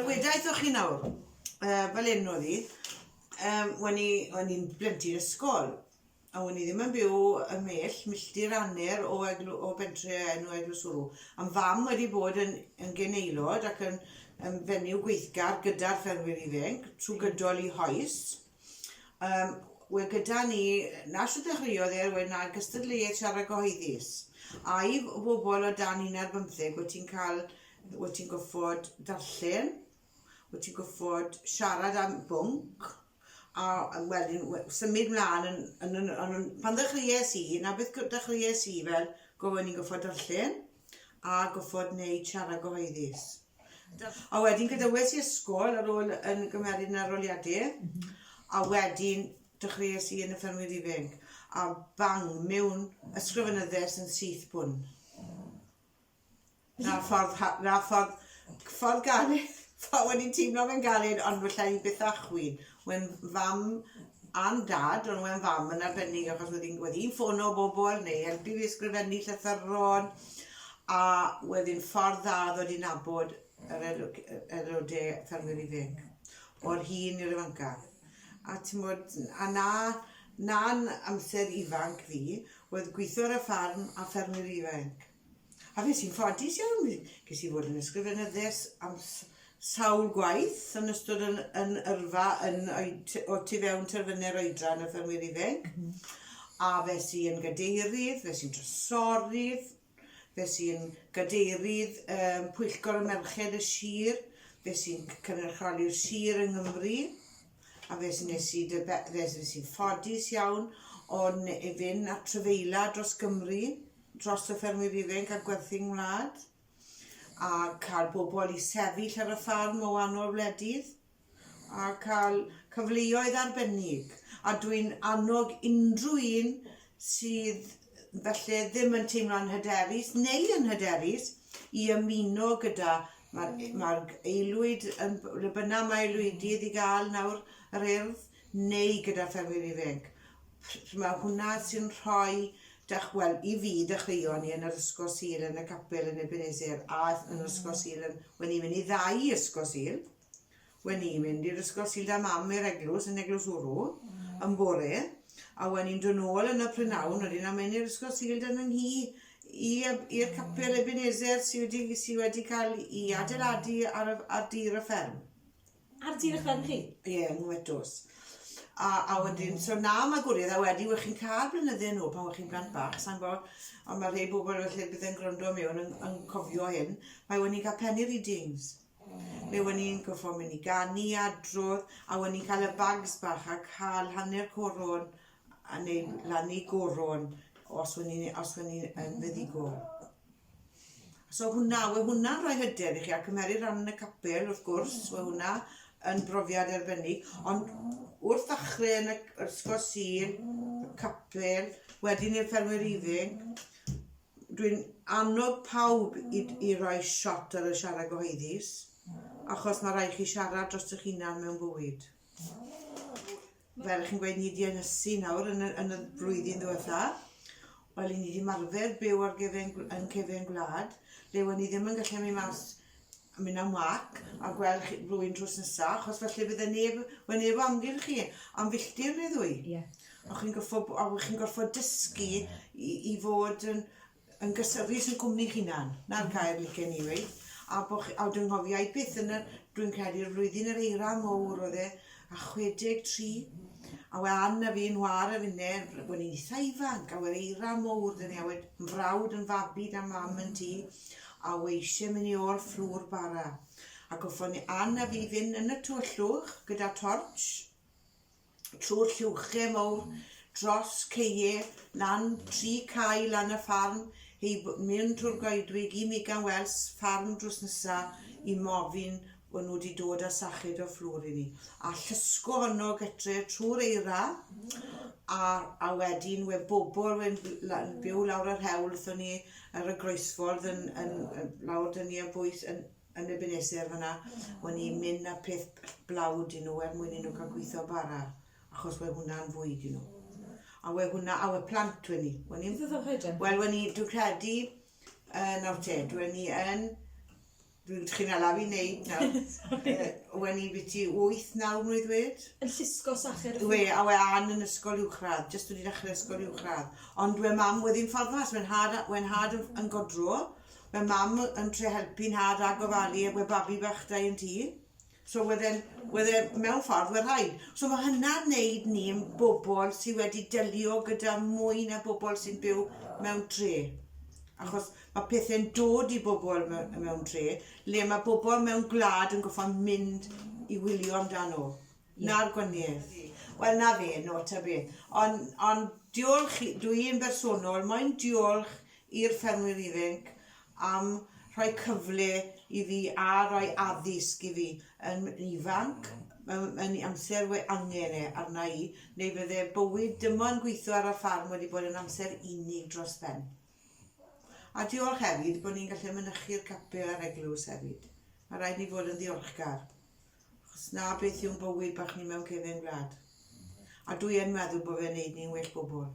Wel, wedaith o'ch chi nawr, uh, fel hyn oedd hi, um, wen i, wen i'n blentyn ysgol, a wen i ddim yn byw ym mell, milltir anner o, egl, o bentre enw Eglwyswrw. Am fam wedi bod yn, yn geneilod ac yn, yn fenyw gweithgar gyda'r ffermwyr ifanc trwy gydol i hoes. Um, we gyda ni, na shwt ddechreuodd e, we na gystadleuaeth siarad gyhoeddus. A i bobl o dan 15, wyt ti'n cael, wyt ti'n goffod darllen, wyt ti'n goffod siarad am bwnc, a wedyn symud mlaen yn, yn, yn, yn, yn, pan ddechreuais i, na beth dechreuais i fel, gofyn i'n goffod darllen, a goffod wneud siarad gyhoeddus. A wedyn gadawes i ysgol ar ôl yn gymeryd yn arholiadau, a wedyn dechreuais i yn y ffermwyr ifanc, a bang, mewn ysgrifenyddes yn syth bwn. Na ffordd, na ffordd, ffordd galed, ffordd wedi teimlo fe'n galed, ond falla i byth achwyn. Wen fam a'n dad, ond wen fam yn arbennig achos wedd hi'n wedd hi'n ffono bobl neu helpu fi ysgrifennu llythyron a wedd hi'n ffordd dda ddod i nabod yr aelodau ffermwyr ifanc o'r hŷn i'r ifanca. A timod, a 'na 'na'n amser ifanc fi wedd gwitho ar y ffarm a ffermwyr ifanc. A fues i'n ffodus iawn, ges i fod yn ysgrifenyddes am sawl gwaith yn ystod yn, yn yrfa yn oed, o tu fewn terfynau'r oedran y ffermwyr ifanc. Mm -hmm. A fes i yn gadeirydd, fes i'n drysorydd, fes i'n gadeirydd um, pwyllgor y merched y sir, fes i'n cynrychioli'r sir yng Nghymru. A fe wnes i dy be- fe fues i'n ffodus iawn o ne- i fynd a trafeila dros Gymru, dros y ffermwyr ifanc a gwerthu 'ngwlad, a cael bobl i sefyll ar y ffarm o wahanol wledydd, a cael cyfleoedd arbennig. A dwi'n annog unrhyw un sydd falle ddim yn teimlo'n hyderus neu yn hyderus i ymuno gyda Mae'r mae'r aelwyd yn le bynnag mae aelwydydd i gael nawr yr Urdd neu gyda ffermwyr ifanc. Mae hwnna sy'n rhoi dech, wel i fi dechreuon ni yn yr ysgol Sul yn y capel yn Ebenezer a yn yr ysgol Sul yn, wen i'n mynd i ddau ysgol Sul. Wen i'n mynd i'r ysgol Sul 'da mam i'r eglwys yn Eglwys Wrw yn bore, a wen i'n dod nôl yn y prynawn wedyn a mynd i'r ysgol Sul 'da 'ny nghi i i'r capel Ebenezer sy wedi sy wedi cael 'i adeiladu ar y ar dir y fferm. Ar dir y fferm chi? Ie, yng Nghwetws. A a wedyn so 'na magwriaeth a wedyn wech chi'n cael blynydde nôl pan wech chi'n blant bach sai'n gwbo ond ma' rhei bobl felly bydd yn gwrando mewn yn yn cofio hyn mae wen ni'n cael penny readings. Fe wen ni'n gorffod mynd i ganu, adrodd, a wen ni'n cael y bags bach a cael hanner coron a neu lan i goron os wen ni'n os wen ni'n yn fuddugol. So hwnna, we hwnna'n rhoi hyder i chi a cymeru rhan yn y capel wrth gwrs, we hwnna yn brofiad arbennig, ond wrth ddechrau yn y ysgol Sul, y capel, wedyn i'r ffermwyr ifanc, Dwi'n annog pawb i i roi shot ar y siarad gyhoeddus, achos mae rhaid chi siarad dros eich hunan mewn bywyd. Fel chi'n gweud, ni 'di ynysu nawr yn y, yn y flwyddyn ddiwetha. Wel, i ni 'di ymarfer byw ar gefen, yn cefen gwlad, le wen ni ddim yn gallu mynd mas a mynd am wac a gweld chi rywun drws nesa, achos falle bydde neb, we neb o amgylch chi am filltir neu ddwy. Ie. A chi'n gorffod, a chi'n gorffod dysgu i, i fod yn, yn gysurus yn cwmni chi'ch hunan. 'Na'r gair licen i weud. A bo' chi, a dwi'n nghofio i byth yn y, dwi'n credu'r flwyddyn yr eira mowr oedd e, a 63, a we Ann a fi'n whâr a finne, wen i'n itha ifanc, a we'r eira mowr 'da ni, a wed mrawd yn fabi 'da mam yn tŷ, a we eisiau mynd i ôl fflwr bara. A goffon ni Ann a fi fynd yn y tywyllwch gyda torch, trwy'r lluwche mowr, dros ceie, lan tri cae lan y ffarm, heib mewn trwy'r goedwig i Megan Wells, ffarm drws nesa, i mofyn bo nhw wedi dod â sached o fflwr i ni. A llysgo honno gytre trwy'r eira, a, a wedyn we bobl we'n byw lawr yr hewl wrthon ni ar y groesffordd yn, yn, yn lawr dyn ni ar bwys yn, yn Ebenezer fan'na, o'n i'n mynd â peth blawd i nhw er mwyn i nhw cael gweithio bara, achos we hwnna'n fwyd i nhw. A we hwnna, a we plant wen i. Wen i Beth oedd o'ch oedran? Wel, wen i, dwi'n credu, uh, nawr te, dwi i yn, Dwi'n chi'n ala fi wneud nawr. Wen i biti 8-9 mlwydd oed. Yn llusgo sacher y We, a we Ann yn ysgol uwchradd, jyst wedi dechrau ysgol uwchradd. Ond we mam weddi'n ffordd fas, we'n had, we'n had yn, yn godro, we mam yn tre helpu'n had a gofalu, we babi bach da yn tŷ. So wedden, wedden, mewn ffordd, we rhaid. So mae hynna'n neud ni yn bobl sydd wedi delio gyda mwy na bobl sy'n byw mewn tre. Achos mae pethau'n dod i bobl mewn, mewn tre, le mae bobl mewn gwlad yn goffo mynd i wylio amdano. Na'r gwaniaeth. Wel, na fe, no, ta beth. Ond on, diolch, dwi yn bersonol, mae'n diolch i'r ffermwyr ifanc am rhoi cyfle i fi a rhoi addysg i fi yn ifanc, yn amser we angen e arna i, neu fydde bywyd dyma yn gweithio ar y ffarm wedi bod yn amser unig dros ben. A diolch hefyd bod ni'n gallu mynychu'r capel a'r eglwys hefyd. Mae rhaid ni fod yn ddiolchgar. Achos na beth yw'n bywyd bach ni mewn cefen gwlad. A dwi yn meddwl bod fe'n neud ni'n well bobl.